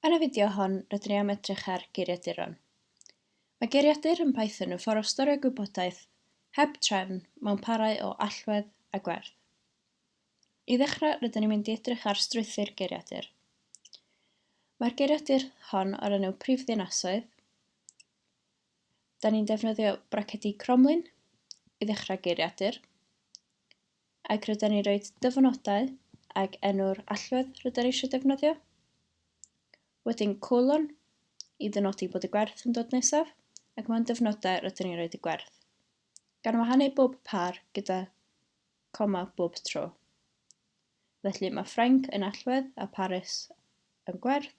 Yn y fideo hon, rydyn ni am edrych ar geiriaduron. Mae geiriadur yn Python yn ffordd o storio gwybodaeth heb trefn mewn parau o allwedd a gwerth. I ddechrau, rydyn ni'n mynd i edrych ar strwythur geiriadur. Mae'r geiriadur hon o'r enw Prif Ddinasoedd. Da ni'n defnyddio bracedi cromlin i ddechrau geiriadur. Ac rydyn ni'n rhoi dyfynodau ag enw'r allwedd rydyn ni eisiau defnyddio. Wedyn colon i ddynodi bod y gwerth yn dod nesaf, ac mewn dyfynodau rydyn ni'n rhoi y gwerth. Gan wahanu bob par gyda coma bob tro. Felly mae Ffrainc yn allwedd a Paris yn gwerth.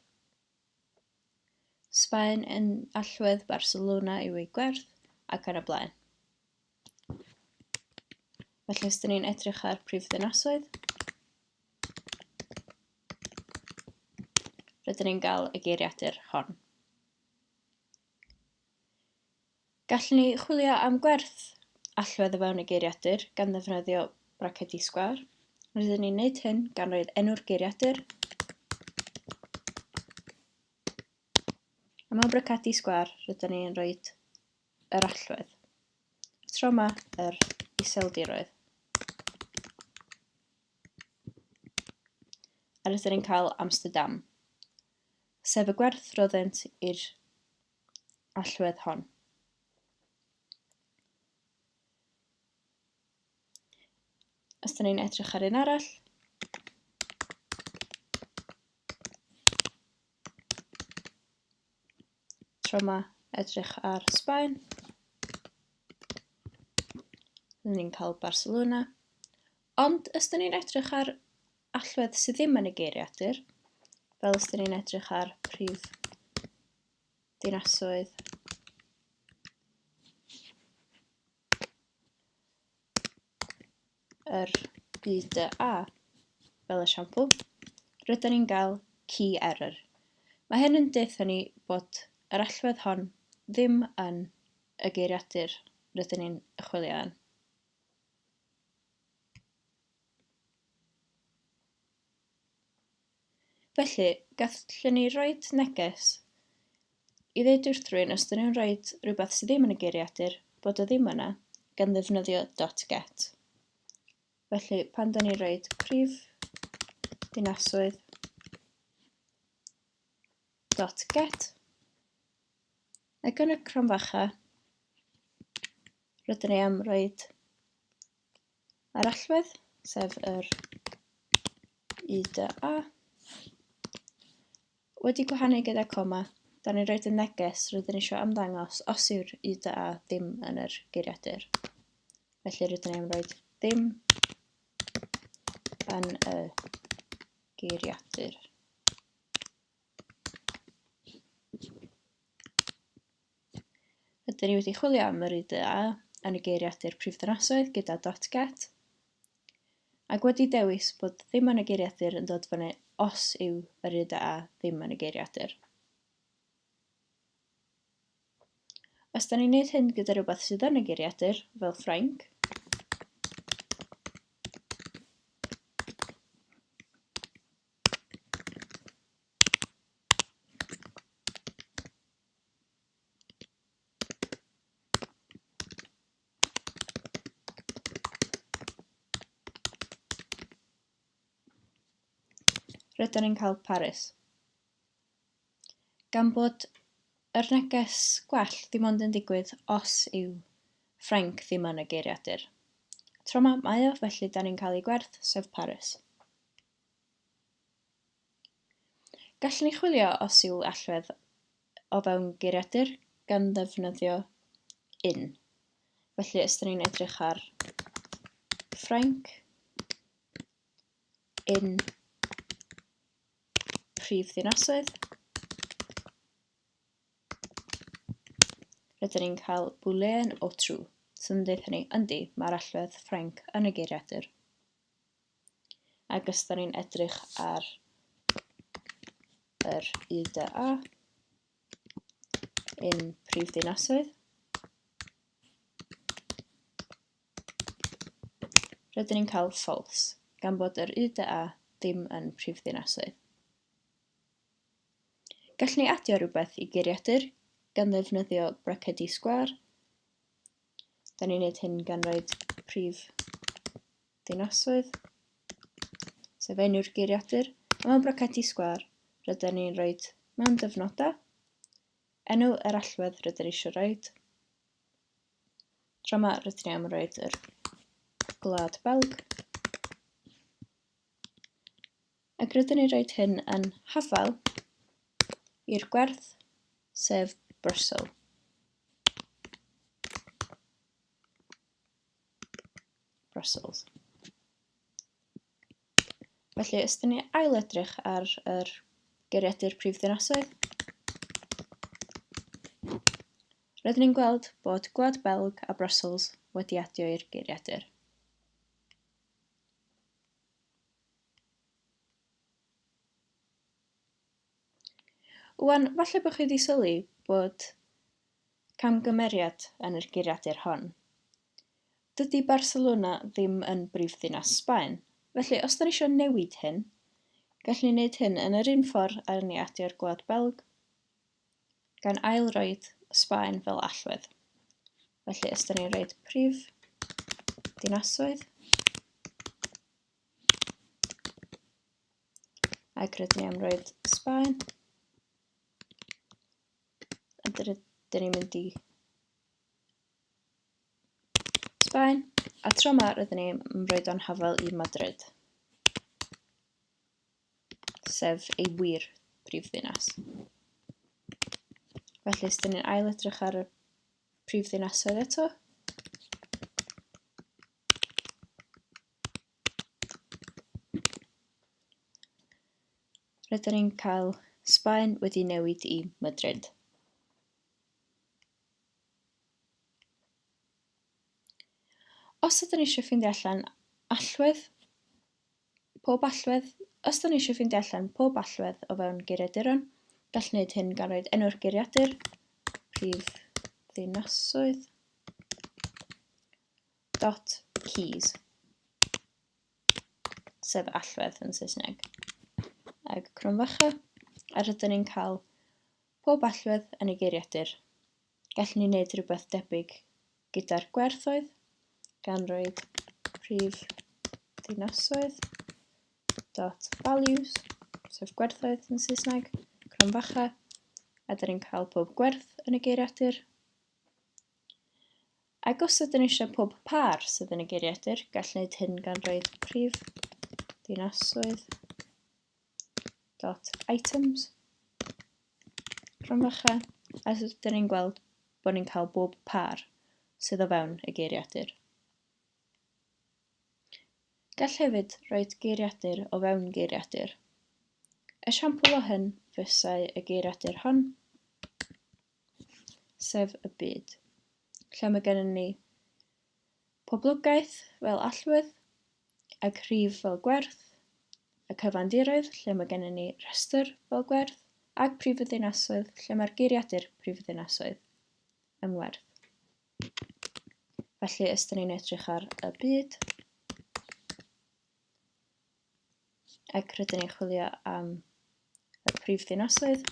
Sbaen yn allwedd, Barcelona yw ei gwerth, ac yn y blaen. Felly os dyn ni'n edrych ar prif ddinasoedd, rydyn ni'n cael y geiriadur hon. Gallwn ni chwilio am gwerth allwedd o fewn y geiriadur gan ddefnyddio bracedi sgwâr. Rydyn ni'n gwneud hyn gan roed enw'r geiriadur a mewn bracedi sgwâr rydyn ni'n rhoi yr allwedd. Y tro yma, yr iseldiroedd. A rydyn ni'n cael Amsterdam, sef y gwerth roddent i'r allwedd hon. Os da ni'n edrych ar un arall, tro yma edrych ar Sbaen, dyn ni'n cael Barcelona. Ond os da ni'n edrych ar allwedd sydd ddim yn y geiriadur, fel os da ni'n edrych ar prif dinasoedd yr UDA, fel esiampl, rydyn ni'n gael key error. Mae hyn yn deutha ni bod yr allwedd hon ddim yn y geiriadur rydyn ni'n chwilio yn. Felly, gallwn ni roid neges i ddeud wrth rhywun os 'dyn nhw'n rhoid rhywbeth sydd ddim yn y geiriadur, bod o ddim yna, gan ddefnyddio dot get. Felly, pan 'dan ni'n rhoid prif dinasoedd dot get, ac yn y cromfacha, rydyn ni am roid Yr allwedd, sef yr UDA, wedi gwahanu gyda coma, da ni'n rhoi y neges rydyn ni eisiau ymddangos os yw'r UDA ddim yn yr geiriadur. Felly rydyn ni'n rhoi ddim yn y geiriadur. Rydyn ni wedi chwilio am yr UDA yn y geiriadur prifddinasoedd gyda .get ac wedi dewis bod ddim yn y geiriadur yn dod fyny os yw yr UDA ddim yn y geiriadur. Os da ni'n neud hyn gyda rhywbeth sydd yn y geiriadur, fel Ffrainc, Rydyn ni'n cael Paris. Gan bod yr neges gwell ddim ond yn digwydd os yw Ffrainc ddim yn y geiriadur. Tro yma mae o, felly da ni'n cael ei gwerth, sef Paris. Gallwn ni chwilio os yw allwedd o fewn geiriadur gan ddefnyddio in. Felly, os dyn ni'n edrych ar Ffrainc, in prif ddinasoedd, rydyn ni'n cael boolean o true, sy'n deud hynny, yndi, mae'r allwedd Ffrainc yn y geiriadur. Ac os da ni'n edrych ar yr UDA, un prif ddinasoedd, rydyn ni'n cael false, gan bod yr UDA ddim yn prif ddinasoedd. Gallwn ni adio rhywbeth i geiriadur gan ddefnyddio bracedi sgwâr. Da ni'n neud hyn gan roid prif ddinasoedd, sef enw'r geiriadur, a mewn bracedi sgwâr rydyn ni'n rhoid mewn dyfnodau, enw yr allwedd rydyn ni eisiau rhoid. Tro yma rydyn ni am roid yr Gwlad Belg. Ac rydyn ni'n rhoi hyn yn hafal i'r gwerth, sef Brussels. Brussels. Felly, os dyn ni ail edrych ar yr geiriadur prif ddinasoedd, rydyn ni'n gweld bod Gwlad Belg a Brussels wedi adio i'r geiriadur. Wan, falle bod chi wedi sylwi bod camgymeriad yn yr geiriadur hon. Dydy Barcelona ddim yn brifddinas Sbaen, felly os da ni eisiau newid hyn, gallwn ni wneud hyn yn yr un ffordd a ni adio'r Gwlad Belg, gan ail-roid Sbaen fel allwedd. Felly, os da ni'n rhoid prif dinasoedd, ac rydyn ni am roed Sbaen, a dyn ni'n mynd i Sbaen, a tro yma rydyn ni'n rhoid o'n hafel i Madrid. Sef ei wir brifddinas. Felly, os dyn ni'n ail edrych ar y prifddinasoedd eto, rydyn ni'n cael Sbaen wedi newid i Madrid. Os ydyn ni eisiau ffeindio allan allwedd Pob allwedd, Os da ni eisiau ffeindio allan pob allwedd o fewn geiriaduron, gall wneud hyn gan roed enw'r geiriadur, prif ddinasoedd, dot keys, sef allwedd yn Saesneg, ag cromfacha, a rydyn ni'n cael pob allwedd yn y geiriadur. Gallwn ni wneud rhywbeth debyg gyda'r gwerthoedd, gan roed prif ddinasoedd dot values, sef gwerthoedd yn Saesneg, cromfacha, a dyn ni'n cael pob gwerth yn y geiriadur. Ac os ydyn ni eisiau pob par sydd yn y geiriadur, gall wneud hyn gan roed prif ddinasoedd dot items, cromfacha, a dyn ni'n gweld bod ni'n cael bob par sydd o fewn y geiriadur. Gall hefyd roed geiriadur o fewn geiriadur. Esiampl o hyn fysai y geiriadur hon, sef y byd, lle mae gennym ni poblogaeth fel allwedd ac rhif fel gwerth, y cyfandiroedd lle mae gennym ni rhestr fel gwerth, ac prifddinasoedd lle mae'r geiriadur prifddinasoedd yn werth. Felly, os dyn ni'n edrych ar y byd, ac rydyn ni'n chwilio am y prifddinasoedd,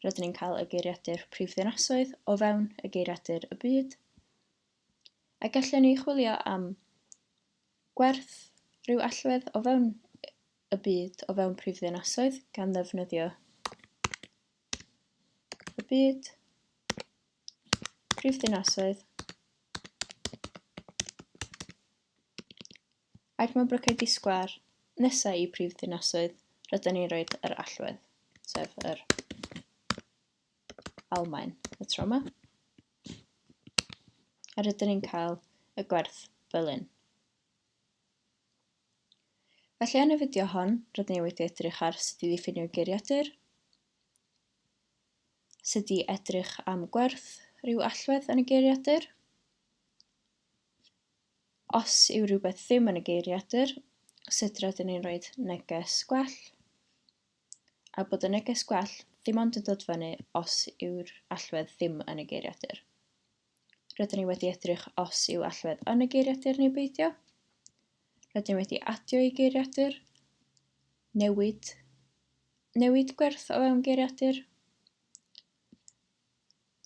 rydyn ni'n cael y geiriadur prifddinasoedd o fewn y geiriadur y byd, A gallwn ni chwilio am gwerth rhyw allwedd o fewn y byd, o fewn prifddinasoedd, gan ddefnyddio y byd, prifddinasoedd, ac mewn brocedi sgwâr nesaf i prifddinasoedd, rydyn ni'n rhoi yr allwedd, sef yr Almaen y tro yma. A rydyn ni'n cael y gwerth Berlin. Felly yn y fideo hon, rydyn ni wedi edrych ar sut i ddiffinio geiriadur, sut i edrych am gwerth rhyw allwedd yn y geiriadur, os yw rhywbeth ddim yn y geiriadur, sut rydyn ni'n rhoi neges gwell, a bod y neges gwell ddim ond yn dod fyny os yw'r allwedd ddim yn y geiriadur. Rydyn ni wedi edrych os yw allwedd yn y geiriadur neu beidio. Rydyn ni wedi adio i geiriadur. Newid newid gwerth o fewn geiriadur,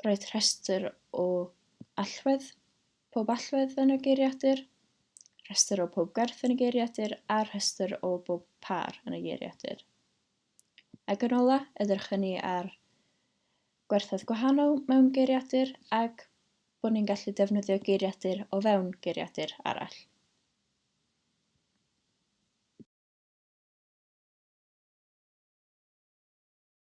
roed rhestr o allwedd, pob allwedd yn y geiriadur, rhestr o pob gwerth yn y geiriadur a rhestr o bob pâr yn y geiriadur. Ac yn ola, edrychwn ni ar gwerthoedd gwahanol mewn geiriadur ac bod ni'n gallu defnyddio geiriadur o fewn geiriadur arall.